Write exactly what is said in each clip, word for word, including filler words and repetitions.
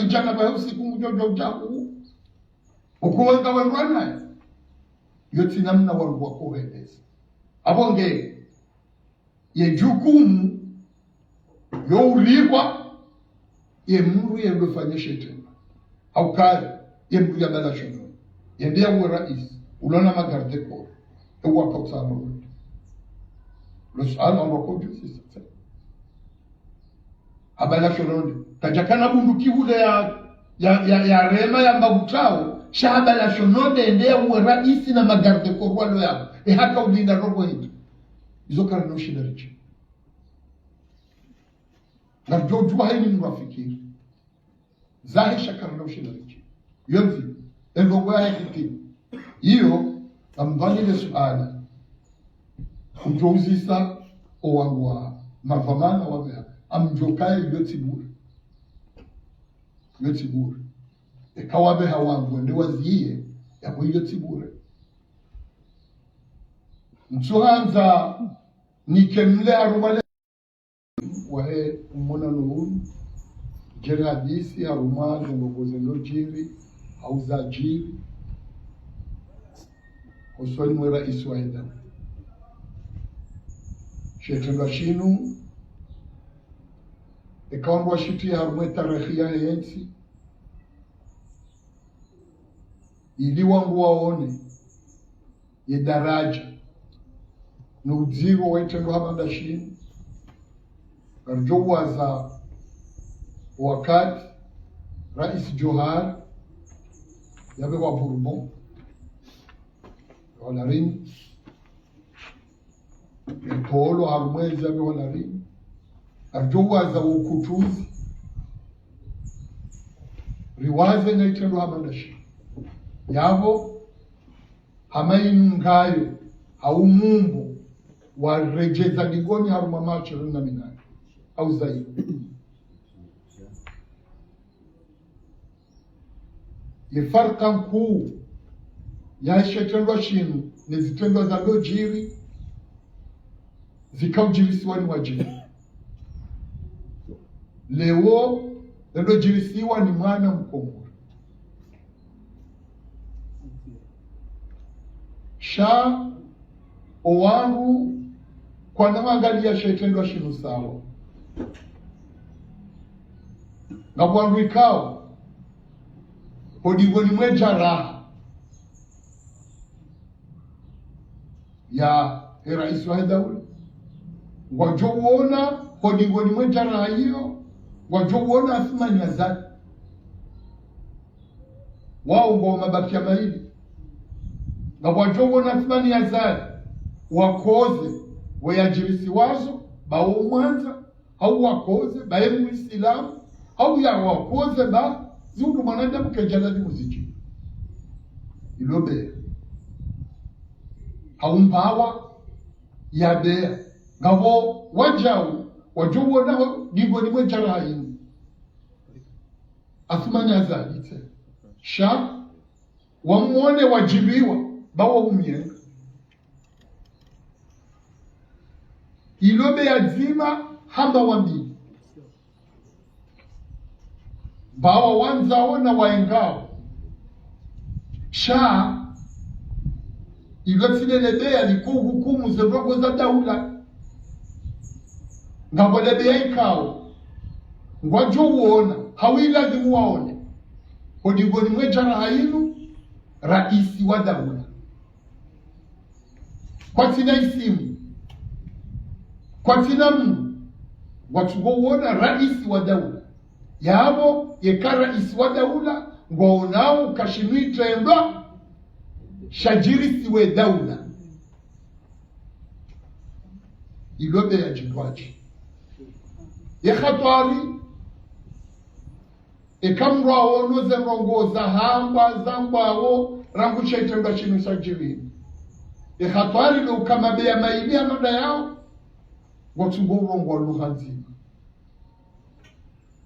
Djana pvahe usiku ngudjo djo udja hu. Ukuwenga wendrwa naye. Yo tsi namna wandru wakohendesa. Apvo nge, ye jukumu, yo ulipvwa, ye mndru yendo fanya she itrendwa. Hauka ye, ye mndru ya bala shono. Yende ya uwe rais, ulona ma garde corps. Ewa pa utsama. Lo suala wandru wakodjuzisa. Habala shono nde. Kadjakana bunduki hule ya, ya, ya, ya rema ya mbabutrao, sha habala shono nde, yende ya uwe rais na ma garde corps walo yapvo. E haka ulinda roho yetu. Izo karina ushinda ridje. Ngaridjo udjuwa hayini mndru afikiri. Zahe sha karina ushinda ridje. Yo ndzi, endrongo yahe hiti. Iyo, ngamdhwani le suala. Udjo uzisa owandru wa madhwamana wapveha. Ngamdjo kaya iyo tsi bure. Iyo tsi bure. Eka wapveha wandru wende waziye, yapvo iyo tsi bure. Ntsuhandza nike mle harumwa le wahe umonano unu, djeri hadisi harumwa ndrongo zendo djiri, hau zadjiri, hosoni mwe rais wahe daula. She itrendwa shinu, eka wandru washitri harumwa e tarehi yahe ntsi, ili wandru waone ye daraja, no udziro wa itrendwa hama nda shinu. Ngaridjo uwaza wakati Rais Johar yapvewa Bourbon, wala rini, Ntolo harumwa ezi yapvewa wala rini. Ngaridjo uwaza wo ukutuzi. Riwaze na itrendwa hama nda shinu. Yapvo, hama inu ngayo, hau mumbo, waredjeza dingoni harumwa maha shirini na minane. Hau zaidi. Ye farka nkuu ya she itrendwa shinu ne zitrendwa zando djiri, zika udjirisiwa ni wadjiri. Leo, zando djirisiwa ni mwana Mkomori. Sha, owandru kwana wangaliya she itrendwa shinu sawa. Ngapvo wandru ikao, ho dingoni mwe djaraha yahe rais wahe daula. Ngwadjo uona, ho dingoni mwe djaraha iyo, ngwadjo uona Athumani Azali. Wao ngwao mabakiya mayili. Ngwadjo uona Athumani Azali, wakoze, we yadjirisiwazo, ba wo mwandza, hau wakoze, ba ye muislamu, hau ya wakoze, ba, ziundru mwanadamu kedjala ni muzidji. Ilo beya. Hau mbawa, ya beya. Ngapvo wadjau, wadjo uona ho dingoni mwe djaraha inu. Athumani Azali tse. Sha, wamwone wadjibiwa, ba wo umyenga. Ilo beya dzima hamba wambili. Ba wo wandzao na waengao. Sha, ilo tsi lele beya liko uhukumu ze ndrongo za daula. Ngapvo le beya ikao. Ngwadjo uona, hau ilazimu waone. Ho dingoni mwe djaraha inu, rais wa daula. Kwatsina isimu. Kwatsina mndru. Ngwatsuko uona rais wa daula. Yapvo, yeka rais wa daula, ngwaonao kashinu itrendwa, shadjirisiwe daula. Ilo beya djindrwadji. Ye hatwari, eka mndru aono ze ndrongo zahambwa, zambwawo, rangu she itrendwa shinu shadjiri. Ye hatwari ndo uka mabeya mayili hama nda yao, ngwatsungo urongowa lugha ndzima.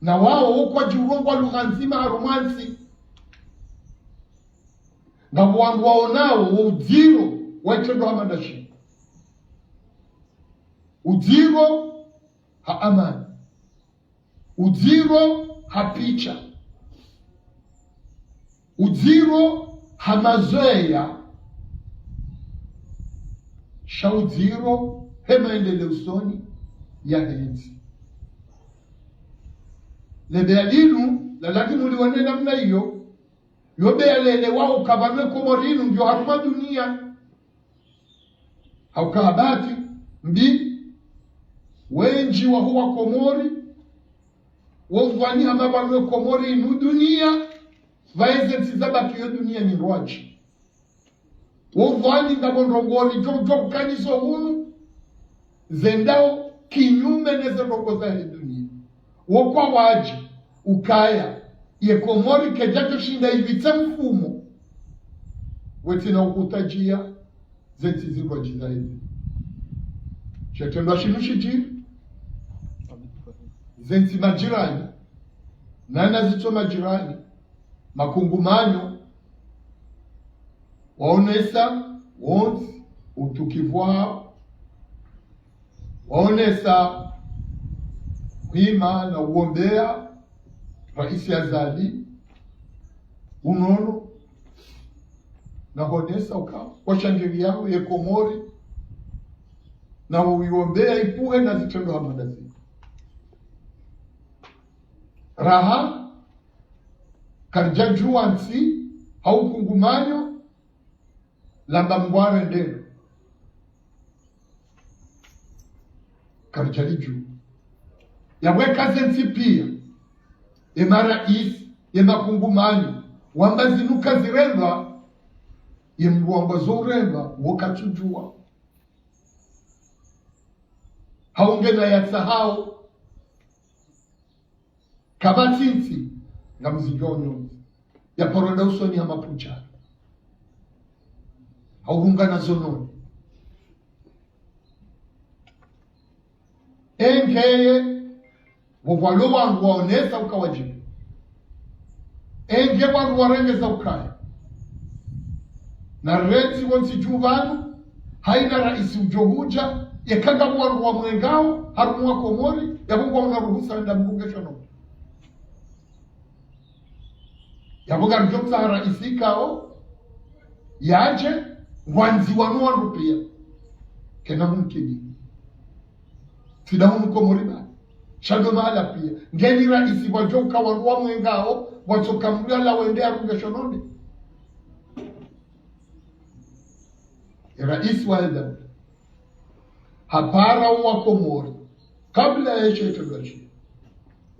Na wao wo kwadji urongowa lugha ndzima harumwa ntsi. Ngapvo wandru waonao wo udziro wa itrendwa hama nda shinu. Udziro ha amani. Udziro ha picha. Udziro ha mazoea, sha udziro he maendeleo usoni ya hentsi. Lebeya linu, lalazimu liwone namna iyo, yo beya lele wa ukaya pvanu Komori inu ngiyo harumwa dunia. Hauka ha bahati mbi, wendji waho wa Komori, wo pvwani hama pvanu Komori inu dunia, pvahe ze ntsi zabaki yo dunia ni ndrwadji. Wo pvwani ngapvo ndrongoo djo, djo kaniso hunu, zendao kinyume ne ze ndrongoo za he dunia. Wo kwawadji, ukaya, ye Komori kedjadjo shinda ipvitse mfumo, wetsina ukutadjia, ze ntsi zindrwadji zaidi. She trendwa shinu shidjiri, ze ntsi majirani, nana zitso majirani, makungumanyo, waonesa wontsi utukivu wao, waonesa hima na uombeya Raisi Azali unono, na honesa uka washangiriyao ye Komori, na uiombeya ipvuhe na zitrendwa hama nda zinu. Raha, karidjadjuwa ntsi, hau kungumanyo, lamba Mngu arende. Karidjalidjuwa. Yapvo eka ze ntsi piya, ye maraisi, ye makungumanyo, wamba zinu kazirendwa, ye mndru wamba zo urendwa, wo katsudjuwa. Hau ngena yatsahao, kapvatsi ntsi, ngamzidjuwa nyontsi, ya paro nda usoni ha mapvudja. Hau hungana zo none. Engeye, pvo pvwalo wandru waonesa uka wadjibu. Enge wandru warengeza ukaya, na rentsi wontsi dju pvanu, haina raisi udjo hudja, yeka ngapvo wandru wamwengao harumwa Komori, yapvo ngwaona ruhusa wende mrunge shononde. Yapvo ngaridjo tsaha raisi ikao yadje, ngwandziwa no wandru piya. Kena mumkini. Tsi nda hunu Komori ba, sha ndo mahala piya. Ngeni raisi pvwadjo uka wandru wamwengao, pvwatsoka mndru yalawa yende yarunge shononde. Raisi wa daula hapara owa Komori, kabla ya she trendwa shinu,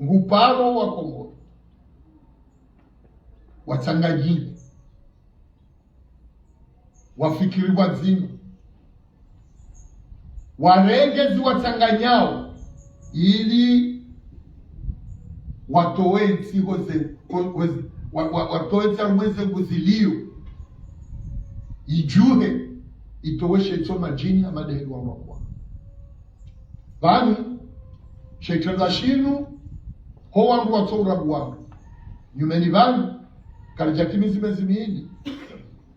ngupara owa Komori, watsanganyike, wafikiri pvwadzima, warenge ziwatsanganyao, ili watowe ntsi hoze, ho-, hoze, wa-, wa-, watowe ntsi harumwa ze ngu ziliyo, idjuhe, itowe she tso madjini ya madeheri wa makwa. Pvanu, she trendwa shinu, ho wandru watso urabu wandru. Nyumeni pvanu, karidjatimizi mezi mili,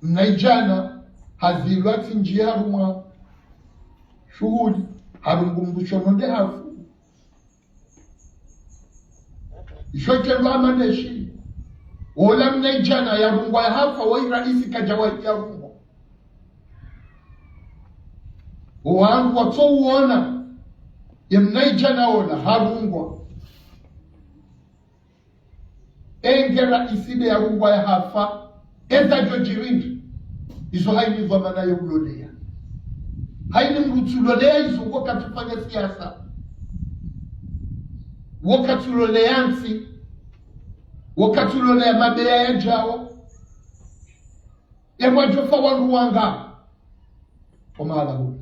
mnaidjana hazilwa tsi ndjiye harumwa shuhuli, harungu mndru shononde hafu. Isho trendwa hama nde shinu. Ola mnaidjana yarungwa yahafa, woyi raisi kadjawahi yarungwa. Owandru watso uona, ye mnaidjana ola harungwa. Enge raisi nde yarungwa yahafa, eza djo djiri ndri. Izo haini dhwamana ye uloleya. Haini mndru tsuloleya izo, wo katsufanya siasa. Wo katsuloleya ntsi. Wo katsuloleya mabeya yadjao. Ye pvwadjofa wandru wanga. Ho mahala hula.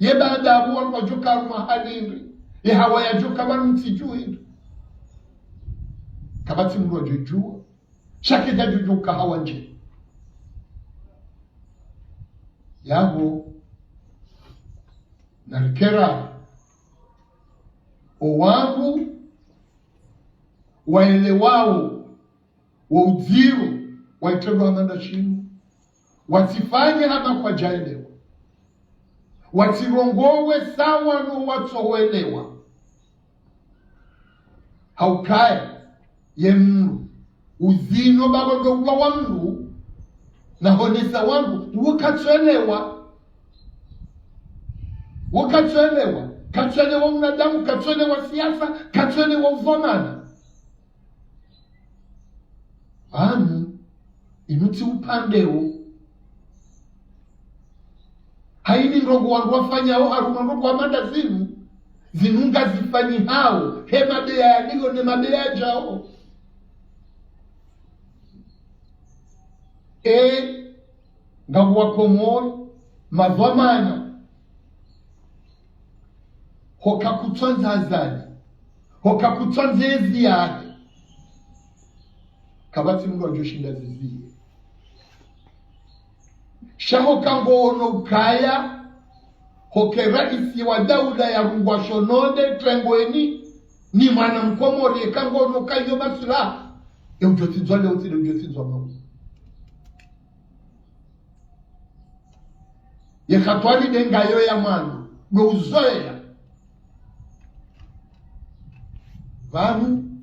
Ye baada yapvo wandru wadjoka harumwa hali ndri. Ye hawa yadjoka pvanu ntsi dju hindri. Kapvatsi mndru wadjodjuwa. Sha kedjadjodjuwa uka hawa ndje. Yapvo, narikera, owandru waelewao wo udziro wa itrendwa hama nda shinu, watsifanye hama kwadjaelewa. Watsirongowe sawa no watsoelewa. Haukaya, ye mndru Uzino baba ndo uwa wa mndru, na honesa wangu, uwo katsuelewa. Uwo katsuelewa. Katsuelewa unadamu, katsuelewa siasa, katsuelewa udhwamana. Pvanu, inu tsi upvandre wo. Hayini ndrongoo wandru wafanyao, harumwa ndrongoo wa mada zinu, zinu ngazifanyihao, he mabeya yaliyo ne mabeya yajao. E, ngapvo wa Komori, madhwamana, hoka kutsandza Azali, hoka kutsandza ezi yahe, kapvatsi mndru adjoshinda ziziye. Sha hoka ngoono ukaya, hoke raisi wa daula ya rungwa shononde trengweni, ni mwana Mkomori, eka ngoono ukaya iyo maswilaha, e udjotsidzwa leo, tsile udjotsidzwa mau. Ye hatwari nde ngayo ya mwando, ndo uzoeya. Pvanu,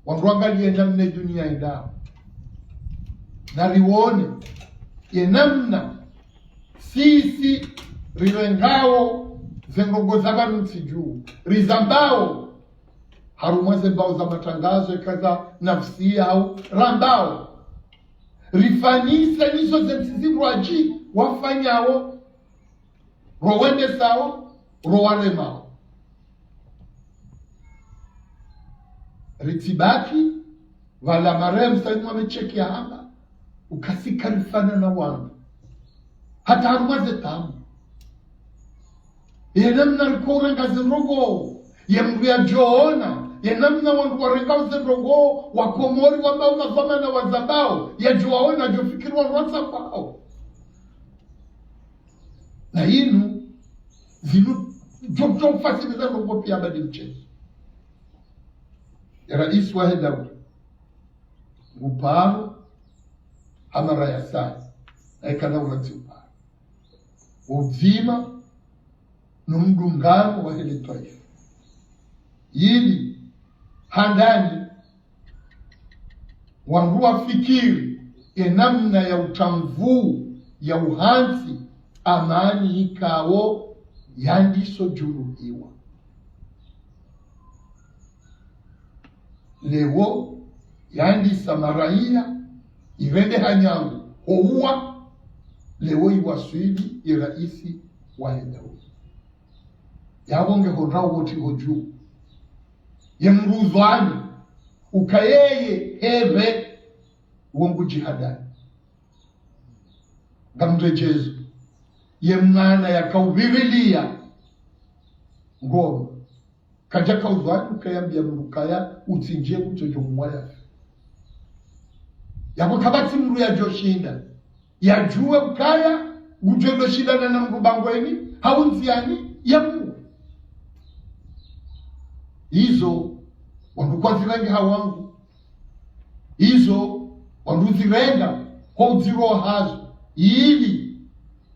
wandru wangaliye namna ye dunia yendao. Na riwone, ye namna sisi rirengao ze ndrongoo za pvanu ntsi dju, rizambao, harumwa ze mbao za matrangazo, eka za nafsiya hau, rambao. Rifanyisa nizo ze ntsi zindrwadji wafanyao, ro wendesao, ro waremao. Ritsibaki, pvala marehemu Said Mohamed Cheikh yahamba, uka si karifanana na wandru. Hata harumwa ze tamu. Ye namna riko urenga ze ndrongoo, ye mndru yadjoona, ye namna wandru warengao ze ndrongoo, wa Komori wambao madhwamana wazambao, yadjowaona, yadjofikiri wandru watsambao. Na inu, zinu, djo, djo fasiriza ndrongoo piya badi mchezo. Ye raisi wahe daula, nguparo, ha mara ya saya, na eka na uratsi uparo. Udzima, no mdungano wahe le twaifa. Ili, handani, wandru wafikiri ye namna ya utramvuu, ya uhantsi amani ikao yandiso djuluhiwa. Leo yandisa maraiya, irende hanyangu, houwa, leo iwaswili ye raisi wahe daula. Yapvo nge hondrao woti ho dju. Ye mndru udhwani, uka yeye hepve wo ngu djihadani. Ngamredjezo, ye mwana yaka uvirilia ngoma. Kadjaka udhwani ukaya yambia mndru ukaya utsindjie kutsodjo mwa yafe. Yapvo kapvatsi mndru yadjoshinda yadjuwe ukaya ngudjo ndo shindana na mndru bangweni, hau ndziani, yamuwe. Izo, wandru kwazirenge ha wangu. Izo, wandru zirenga, ho udziro hazo, ili,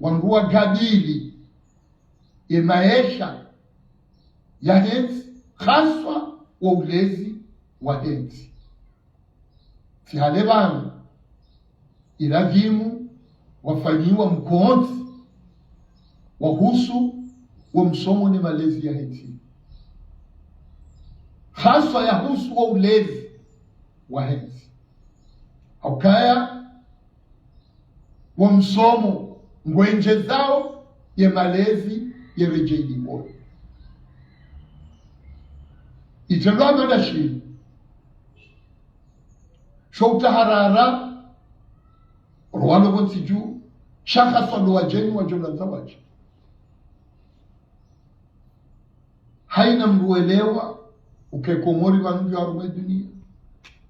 wandru wakabili ye maesha yahe ntsi, haswa wo ulezi wahe ntsi. Tsi hale pvanu, ilazimu wafanyiwa mkontsi wahusu wo msomo ne malezi yahe ntsi. Haswa yahusu wo ulezi wahe ntsi. Haukaya wo msomo ngwendjezao ye malezi yeredjeyi likoli. Itrendwa amana shinu, sho utaharara, ro walo pvo ntsi dju, sha haswa ndo wadjeni wadjo landza wadje. Hayina mndru uelewa uka ye Komori pvanu ngiyo harumwa ye dunia,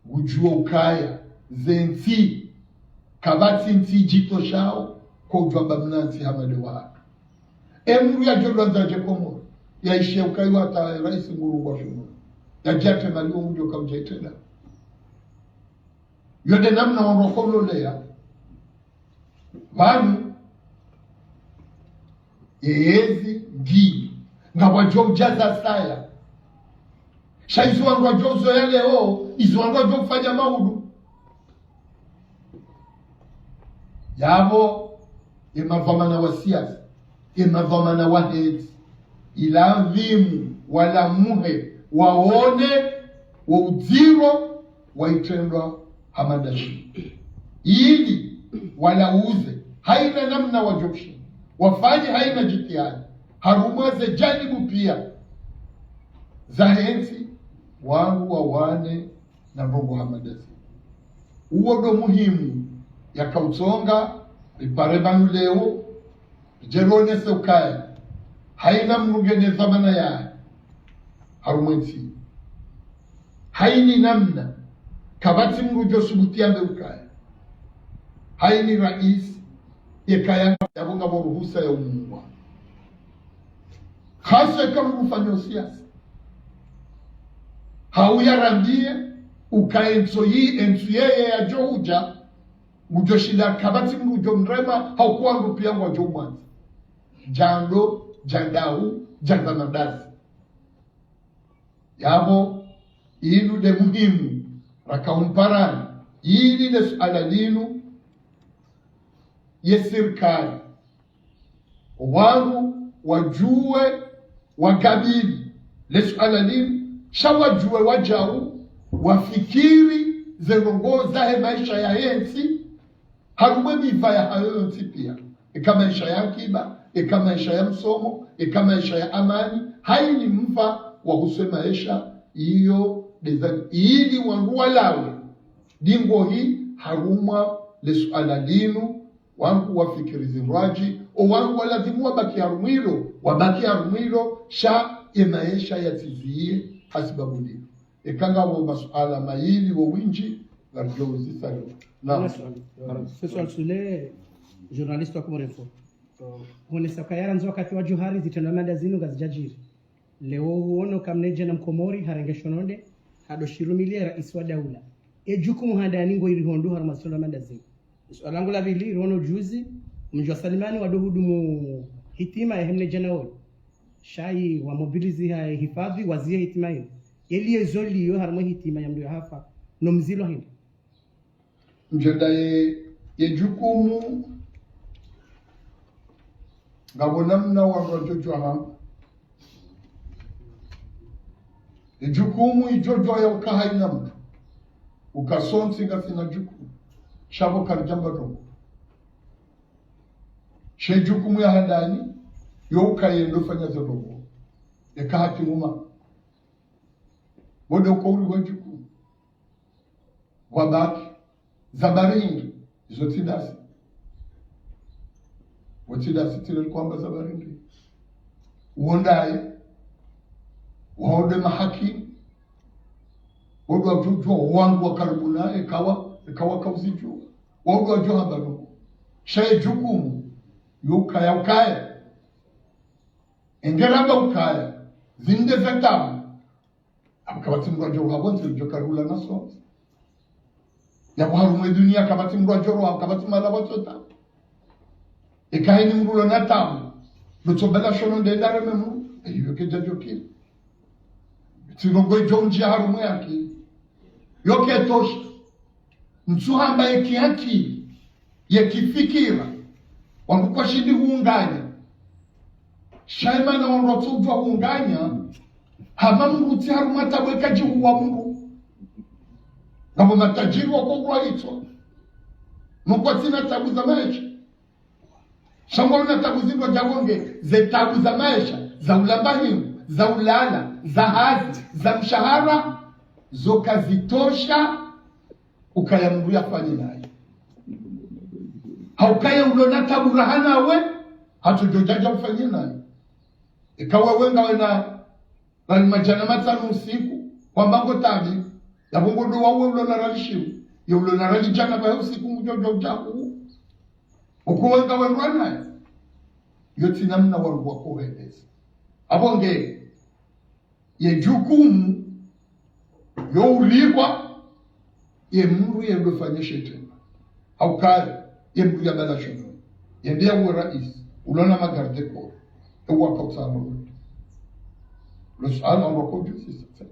ngudjuwa ukaya ze ntsi, kapvatsi ntsi idjitoshao, ko udjuwa amba mna ntsi hama le wahatru. E mndru yadjo landza yadje Komori, yaishiya ukaya iwo hata raisi ngurungwa shononi, yadje yatre mali wo ngudjo ka udja itrenda. Yo nde namna wandru wako uloleya. Pvanu, ye yezi ngiyo, ngapvo wadjo udjaza saya. Sha izo wandru wadjo uzoeya leo, izo wandru wadjo ufanya maudu. Yapvo, emadhwamana wa siasa, emadhwamana wa hentsi, ilazimu walamuhe, waone wo udziro wa itrendwa Hamada Shii. Ili walauze haina namna wadjo ushinda, wafanye haina jitihadi, harumwa ze janibu pia za hentsi, wandru wawane na ndrongo hama ndazinu. Uwo ndo muhimu yakautsonga ripare pvanu leo, ridje ronese ukaya haina mdru ngena dhwamana yahe harumwa entsi. Haina namna, kapvatsi mdru djo subuti yambe ukaya haina raisi yeka yapvo ngapvo ruhusa ya umuwa. Haswa eka mdru ufanyao siasa, hau yarambiye ukaya entso yi, entsu yeye yadjo udja, ngudjo shinda kapvatsi mdru djo mrema, hau kuwa mdru pia ngwadjo mwandza. Djando, djandahu, djandza mandazi. Yapvo, inu nde muhimu rakaumparani, ili le suala linu, ye sirikali, wandru wadjuwe wakabili le suala linu, sha wadjuwe wadjau wafikiri ze ndrongo zahe maesha ya hentsi, harumwa emiva yahayo yontsi pia. Eka maesha ya akiba, eka maesha ya msomo, eka maesha ya amani, haina mva wahusu emaesha iyo ndeza, ili wandru walawe dingohi harumwa le suala linu, wandru wafikiri zindrwadji, o wandru walazimu wabaki harumwa ilo, wabaki harumwa ilo, sha emaesha yatsizuiye hasibabu linu. Eka ngapvo masuala mayili wo windji, ngamdjo uzisa leo. Naam. Naam. Naam. Ce soir, sur les journalistes wa Comores Info. Honesa ukaya randzi wakati wa Djohar zitrendwa hama ndazinu ngazidjadjiri. Leo huono kamnedja na mkomori harenge shononde, hado shirumilia raisi wa daula. Ejukumu handani ngo iri hondro harumwa zitrendwa hama ndazinu. Suala langu la pvili, riwono juzi, mdji wa Salimani wado hudumu hitima yahe mnedjana woyi. Sha yi wamobilizi ha hifadhi waziye hitima yinu. Yeli yezo liyo harumwa hitima ya mdru yahafa, no mzilo hindri? Ndjenda ye, ye jukumu, ngapvo namna wandru wadjo djuwa hamba. Ye jukumu idjo djuwa ya uka haina mdru. Uka sontsi ngasina jukumu. Sha pvo karidjamba ndrongo. She jukumu ya handani, yo uka yendo fanya ze ndrongo. Eka hati nguma. Pvo nde uka uli wa jukumu. Wabaki, za bari hindri, izo tsi ndasi. Wo tsi ndasi tsi le kwamba za bari hindri. Wo ndaye, wao nde mahakimu, wao ndo wadjo djuwa, wandru wa karibu naye, eka wa, eka waka uzidjuwa. Wao ndo wadjo hamba ndrongo. Sha ye jukumu, yo ukaya ukaya. Engera ba ukaya, zinde za tabu. Apvo kapvatsi mdru adjo ruha pvontsi, lidjo karula na sontsi. Yapvo harumwa edunia kapvatsi mdru adjo ruha, kapvatsi mahala pvatso tabu. Eka haina mdru ulo na tabu, lotso bala shononde ndareme mdru, eyo kedja djokili. Tsi ndrongo idjo ndjia harumwa yaki. Yo ketosha. Ntsu hamba ye kiakili, ye kifikira, wandru kwashindi huunganya. Sha ye mana wandru watso udjuwa huunganya, hama mdru tsi harumwa tabu eka djihuwa mdru. Ngapvo matajiri wako urwa itswa. No kwatsina tabu za maesha. Sha ngwalo na tabu zindji djapvo nge, ze tabu za maesha, za ulamba hindru, za ulala, za hazi, za mshahara, zo kazitosha, ukaya mdru yafanye naye. Ha ukaya ulo na tabu raha nawe, hatso djo djadja ufanye naye. Eka wewe ngawe na rali madjana matsanu usiku, kwamba ngo tabi, yapvo ngo ndo wawe ulo na rali shiwi, ye ulo na rali djana pvahe usiku ngudjo djo djaku. Uko wenga wendwa naye. Yo tsi namna wandru wakohendesa. Apvo nge, ye jukumu, yo ulihwa, ye mdru yendo fanya she trendwa. Ha ukaya, ye mdru ya bala shononde. Yende ya uwe raisi, ulo na magarde corps. Ewa kautsa amoroni. Lo suala wandru wakodjo sisa.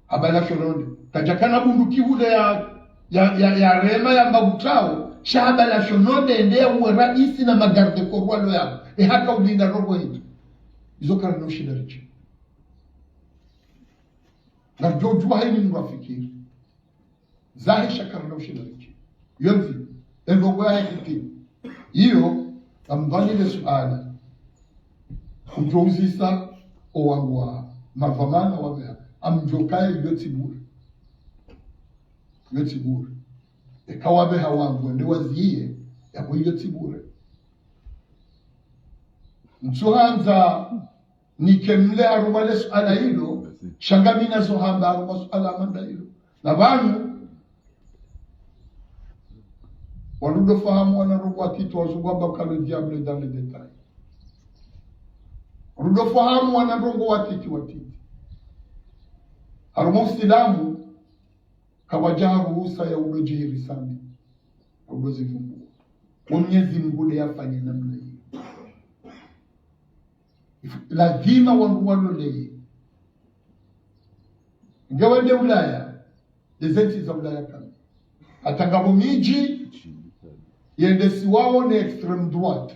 Abala shononde. Kadjakana bunduki hule ya, ya, ya, ya rema ya mbabutrao, Sha hamba la shononde ende ya uwe raisi na magarde corps walo yapvo. E hata ulinda roho yetu. Izo karina ushinda ridje. Na djo djuwa hayini mndru afikiri. Zahe sha karina ushinda ridje. Yontsi, e ndrongo yahe kiti. Iyo, amdhwani le suala. Kudjo uzisa owangu wa madhwamana wapveha. Amdjo kaya iyo tsi bure. Iyo tsi bure. Eka wapveha wangu wende waziye, yapvo iyo tsi bure. Ntsuhandza nike mle harumwa le suala ilo, sha ngami nazo hamba harumwa suala hama nda ilo. Na pvanu, wandru ndo fahamu wana ndrongo watiti wazungu wamba que le diable est dans les détails. Wandru ndo fahamu wana ndrongo watiti watiti. Harumwa usilamu, kawadja ha ruhusa ya udo djihiri sambi. Udo zivumbua. Wo Mnyezi Mungu nde yafanye namna iyo. Lazima wandru waloleye. Nge wende Ulaya, ndeze ntsi za Ulaya kamwe. Hata ngapvo midji, yendesiwao ne extrême droite.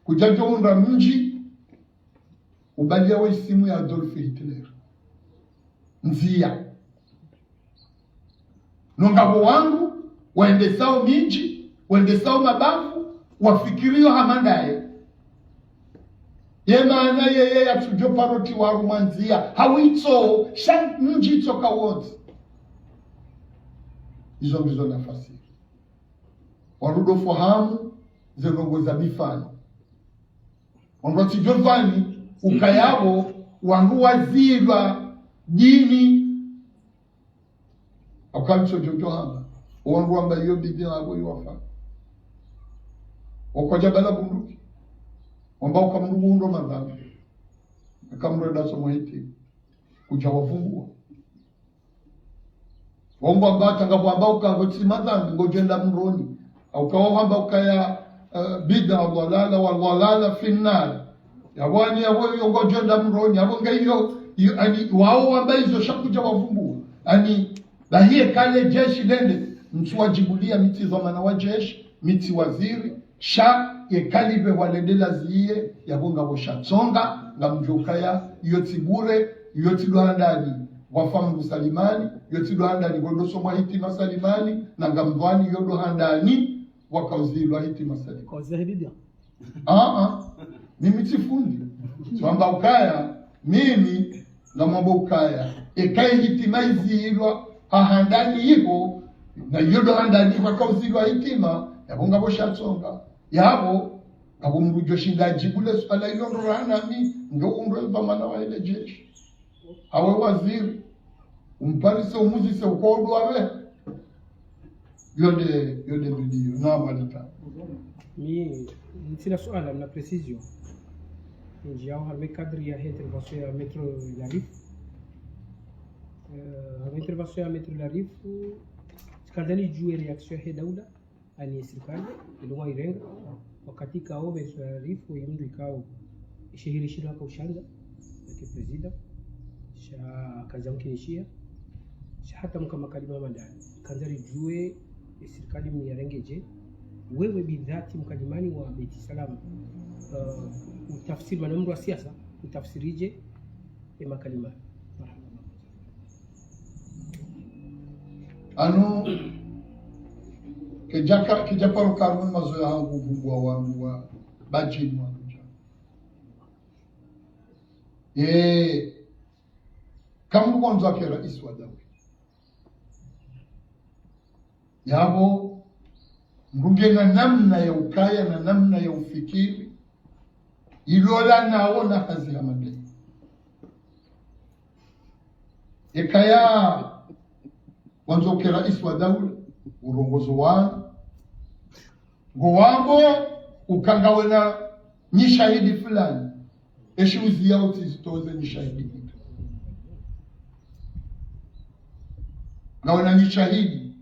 Kudjadjo hundra mdji, ubaliya wo isimu ya Adolf Hitler. Ndziya. No ngapvo wandru, wendesao midji, wendesao mabavu, wafikiriyo hama ndaye. Ye maana yeye yatsudjo paro tiwa harumwa ndziya, hawitso, sha mdji tsoka wontsi. Izo ndizo nafasi. Wandru ndo fahamu, ze ndrongo za mifano. Wandru watsidjo dhwani, ukaya pvo, wandru wazilwa dini. Hauka ntsu djo djo hamba. Wandru wamba iyo bid'a yapvo iwafa. Wakwadja bala bunduki. Wamba uka mndru hundro madhambi. Aka mndru enda somo hiti. Kudja wavumbua. Wongo amba tanga wamba uka pvo tsi madhambi ngodjo enda mroni. Hauka wamba ukaya, eh, bid'a, dhalala, wa dhalala fi nnar. Yapvo ani, yapvo iyo ngodjo enda mroni. Yapvo nge iyo, iyo, ani, wao wamba izo sha kudja wavumbua. Ani, bahi eka le jeshi lende, ntsu wadjibuliya mi tsi dhwamana wa jeshi, mi tsi waziri, sha yeka lipve walende laziye, yapvo ngapvo sha tsonga, ngamdjo kaya, iyo tsi bure, iyo tsi ndo handani wafa mndru Salimani, iyo tsi ndo handani pvo ndo somwa hitima Salimani, na ngamdhwani iyo ndo handani wakauzilwa hitima Salimani. Kwa zahidi dia. Ah, ah. Mimi tsi fundi. Tsamba ukaya, mimi ngamwamba ukaya. Eka ye hitima izilwa, ha handani iho, na iyo ndo handani wakauzilwa hitima, yapvo ngapvo sha tsonga. Yapvo, ngapvo mndru djo shinda adjibu le suala ilo ndo raha nami, ndo undro dhwamana wa ile jeshi. Hawe waziri, umparise umuzise ukodo wawe. Yo nde, yo nde video, na malita. Mi, ntsina suala, mna précision. Ndjiyao harumwa cadre ya intervention ya Maître Larif. Euh, harumwa intervention ya Maître Larif, tsikandza nidjuwe réaction yahe daula. Ani sirikali, ilo ngwairenga, wakati ikao Maître Larif, ye mndru ikao, ishihiri shilo haka ushandza, yake président, sha kazamkinishiha, sha hata mka makalima mandani. Kandza ridjuwe, ye sirikali mniyarenge dje, wewe bidhati mkalimani wa Beit Salam, eh, utafsiri mana mndru wa siasa, utafsiri dje, ye makalima. Marahaba. Anu, kidjaka, kidjaparo karumwa mazoweya hangu uvumbua wangu wa badjini wangu dja. Ye, kamndru kwandzo ake raisi wa daula. Yapvo, mndru ngena namna ya ukaya na namna ya ufikiri, ilola nawo na hazi hama nde. Ekaya, wandzo uke raisi wa daula, urongozo wanu, ngo wambo, uka ngawena nyishahidi fulani, eshi uziya utsi zitoze nyishahidi. Ngawena nyishahidi,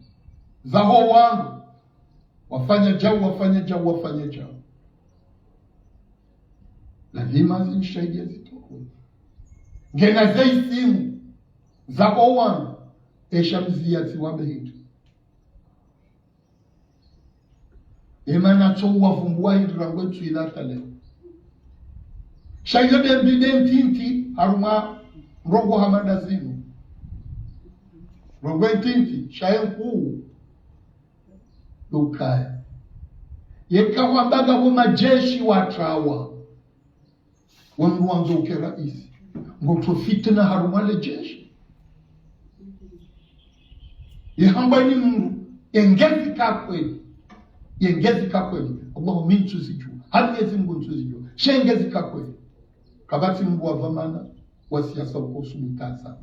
zaho wanu, wafanya djau, wafanya djau, wafanya djau. Lazima zi nyishahidi yazitowe. Ngena ze isimu, zaho wanu, esha mziya tsi wambe hitru. Emana tso uwavumbua hindri rangu etsu ila hata leo. Sha iyo nde mbi nde ntiti harumwa ndrongoo hama nda zinu. Ndrongoo ntiti, sha ye nkuu. Ndo ukaya. Yeka hwamba ngapvo madjeshi watrawa. We mndru wandzo uke raisi. Ngotso fitna harumwa le jeshi. Ye hamba ni mndru, ye ngezi ka kweli. Ye ngezi ka kweli. Allahu mi ntsu zidjua. Hali Mwenyezi Mungu ntsu zidjua. She ngezi ka kweli. Kapvatsi mndru wa dhwamana, wa siasa uko subutu sa.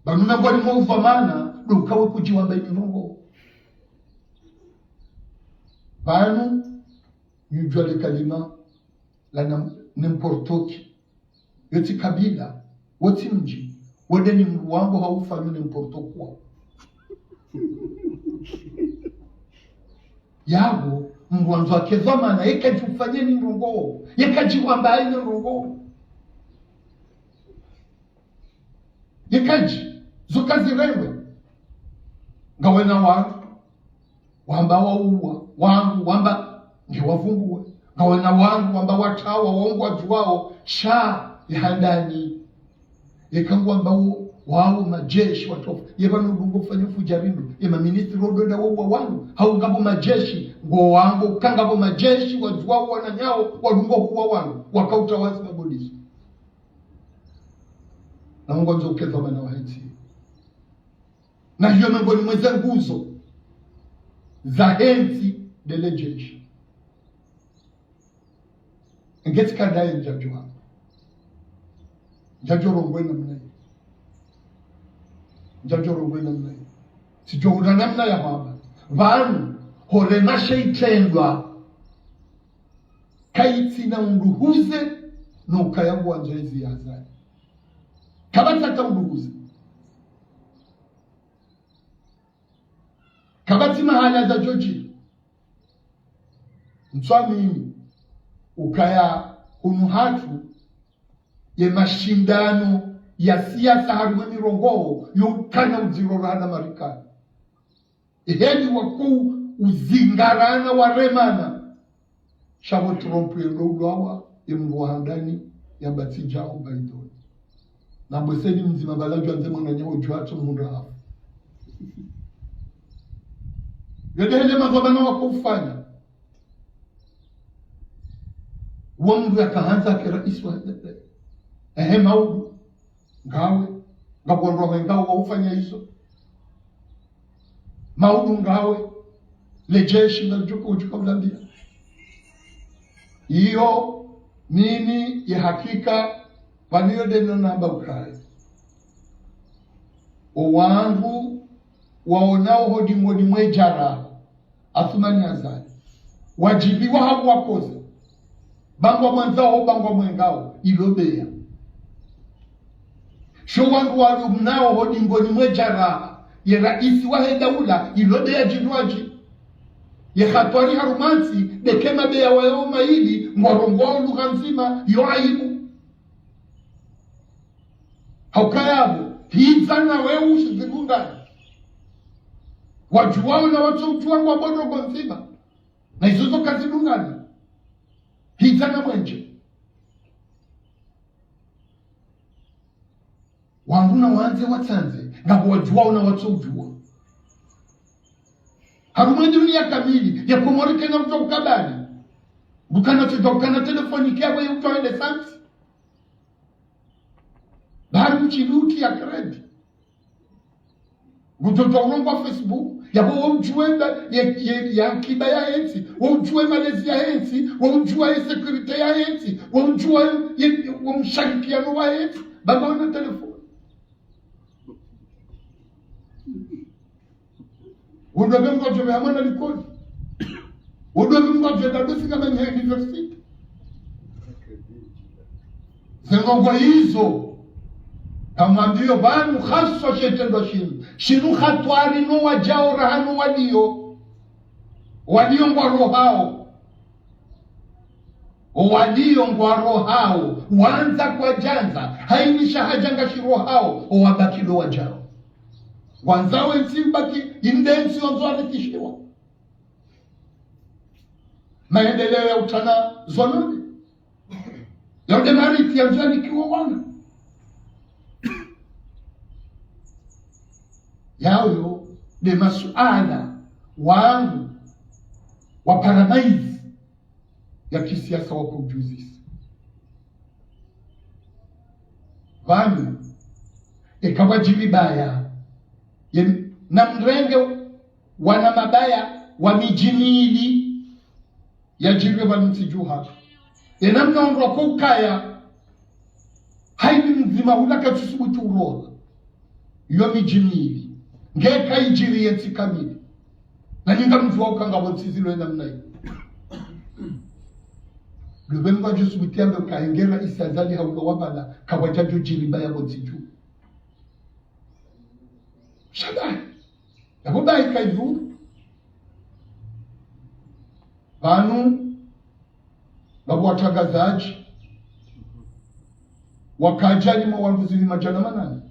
Pvanu miongoni mwa udhwamana, ndo ukawe kudjiwamba ye ndrongoo. Pvanu, yudjua le kalima la nam-, n'importe qui. Yo tsi kabila, wo tsi mdji, wo nde ni mndru wangu haufanyo n'importe quoi. Yapvo, mndru wandzo ake dhwamana, ye kadji ufanye ni ndrongoo, ye kadji wamba ye ndrongoo. Ye kadji, zo kazirengwe. Ngawe na wandru, wamba wauwa, wandru, wamba nge wavumbue. Ngawe na wandru, wamba watrawa, wao ngwadjuwao, sha, ye handani. Yeka ngwambao, wao majeshi, watrawa. Ye pvanu ndo ngofanya fudjari ndo. Ye maministri ndo wenda wauwa wandru. Hau ngapvo majeshi, ngo wangu, ka ngapvo majeshi, wadjuwao wananyawo, wadungo huwa wandru. Wakautra wazi mapolisi. Na Mungu andzo uke dhwamana wahe ntsi. Na iyo miongoni mwa ze nguzo zahe ntsi nde le jeshi. Ngeti kadaye ndjadjo hamba. Ndjadjo rongoa namna iyo. Ndjadjo rongoa namna iyo. Tsidjo hula namna ya hamba. Pvanu, horema she itrendwa. Kayitsina unduhuze, no ukaya ngwandzo ezi ya Azali. Kapvatsi hata unduhuze. Kapvatsi mahala zadjodjiri. Ntswamini, ukaya hunu hatru, ye mashindano ya siasa harumwa ye mirongoo, yo ukana udziro raha na Marikani. Eheli wakuu uzingarana waremana. Sha pvo Trump yendo ulwawa, ye mndru wa handani, yamba tsi djao Biden. Na mbweseni mdzima pvala djwandze mwananyawo djwatso mhundra hafu. Yo nde hele madhwamana wakofanya. Wo mndru yakahandza ke raisi wa, ehe, maudu. Ngawe, ngapvo wandru wengawo wa ufanya izo. Maudu ngawe, le jeshi ngalidjo ka udjo ka ulambia. Iyo, nini, ye hakika, pvanu iyo nde namba ukaya. O wandru, waonao ho dingoni mwe djara. Athumani Azali. Wadjibiwa hau wakoza. Ba ngwamwandzao, ba ngwamwengao, ilo beya. Sho wandru walo mnao ho dingoni mwe djara, ye raisi wahe daula, ilo beya djindwadji. Ye hatwari harumwa ntsi, nde ke mabeya wayo mayili, ngwarongowao lugha ndzima, yo aibu. Haukaya pvo, hidza na wewe ushizilungani. Wadjuwao na watso udjuwa ngwambo ndrongoo ndzima. Na izo zo kazilungani. Hidza na mwenje. Wandru na wandze watsandze, ngapvo wadjuwao na watso udjuwa. Harumwa ye dunia kamili, ye Komori kayina mndru ukabali. Ngukana tso djo ukana telefoni ke yapvo ye utwa ende santi. Bari mtsi luti ya crédit. Ngudjo djo urongoa Facebook, yapvo wo udjuwe ba, ye, ye, ye akiba yahe ntsi, wo udjuwe malezi yahe ntsi, wo udjuwe ye sécurité yahe ntsi, wo udjuwe ye, ye, wo msharikiano wahe ntsi, ba ngwawona telefoni. Wo ndo be mndru adjo be hamwana likoli. Wo ndo be mndru adjo enda dosi kama ni université. Ze ndrongoo izo. Kamwambiyo pvanu haswa she itrendwa shinu. Shinu hatwari no wadjao raha no walio. Walio ngwarohao. O walio ngwarohao. Wandza kwadjandza. Hayina sha hadja ngashirohao. O wabaki ndo wadjao. Ngwandzao entsi ibaki, inde ntsi wandzo warikishiwa. Maendeleo ya utsana zononi. Yaude mariti yandzo yanikiwe wana. Yayo nde masuala wangu wa paramaizi ya kisiasa wakodjuzisa. Pvanu, eka pvwadjiri baya, ye, namrenge wana mabaya wa midji mili yadjiriwe pvanu ntsi dju haka. Ena mnondro ko ukaya, hayini mdzima hula katsusubutu uroha. Yo midji mili. Nge kayidjiri yentsi kamili. Na ninga mdjuwa uka ngapvo ntsi zilo enamna yi. Lupve ngwadjosubutu yambe uka engera isa zali hauka wapvala, kapvwadjadjo djiri baya pvo ntsi dju. Sha bahi. Yapvo bahi kayidhuru. Pvanu, ngapvo watrangazadji wakadja limo wandru zihwi madjana manane.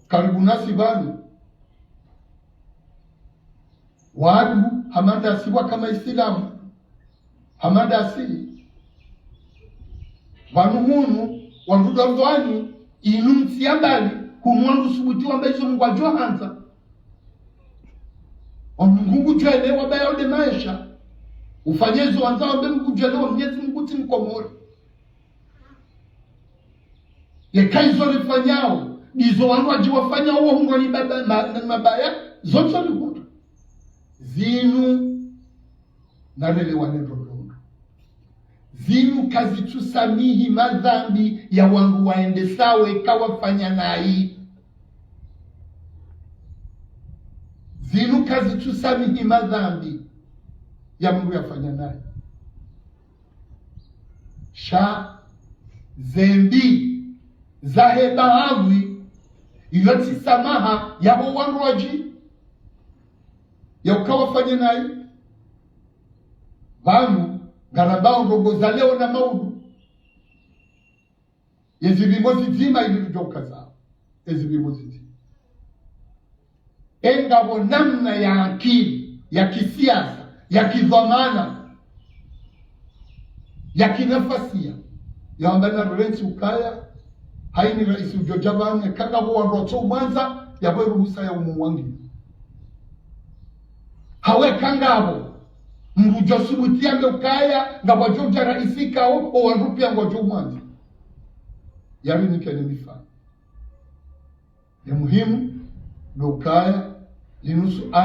Karibu nasi pvanu. Wandru, hama ndasi waka maisilamu. Hama ndasi. Pvanu hunu, wandru Ndzuwani, inu ntsi ya mbali, hunu wandru subutu wamba izo Mngu yadjo handza. Wandru Mngu ngudjo elewa baya ude maesha. Ufanye izo wandzao wambe Mngu ngudjo elewa, Mnyezi Mngu tsi Mkomori. Yeka izo rifanyao, ndizo wandru wadji wafanyao wo hundrwa ni baba, ma, na mabaya, zontsi rihundra. Zinu, narelewane ndrongoo. Zinu kazitsusamihi madhambi ya wandru waendesao eka wafanya nayi. Zinu kazitsusamihi madhambi ya mndru yafanya nayi. Sha zembi zahe baadhwi, iyo tsi samaha yapvo wandru wadji, ya uka wafanye nayi. Pvanu, ngarambao ndrongoo za leo na maudu. Yezi pvimo zidzima ili rudjo ukazao. Yezi pvimo zidzima. Engapvo namna ya akili, ya kisiasa, ya kidhwamana, ya kinafasiya, yawamba na rentsi ukaya, hayini raisi udjo dja pvanu, eka ngapvo wandru watso umwandza, yapvo ruhusa ya umuwangi. Hawe eka ngapvo, mndru udjo subutu yambe ukaya, ngapvwadjo udja raisi kao, o wandru piya ngwadjo umwandza. Yari nikeni mifano. Ye muhimu, ndo ukaya, linu suala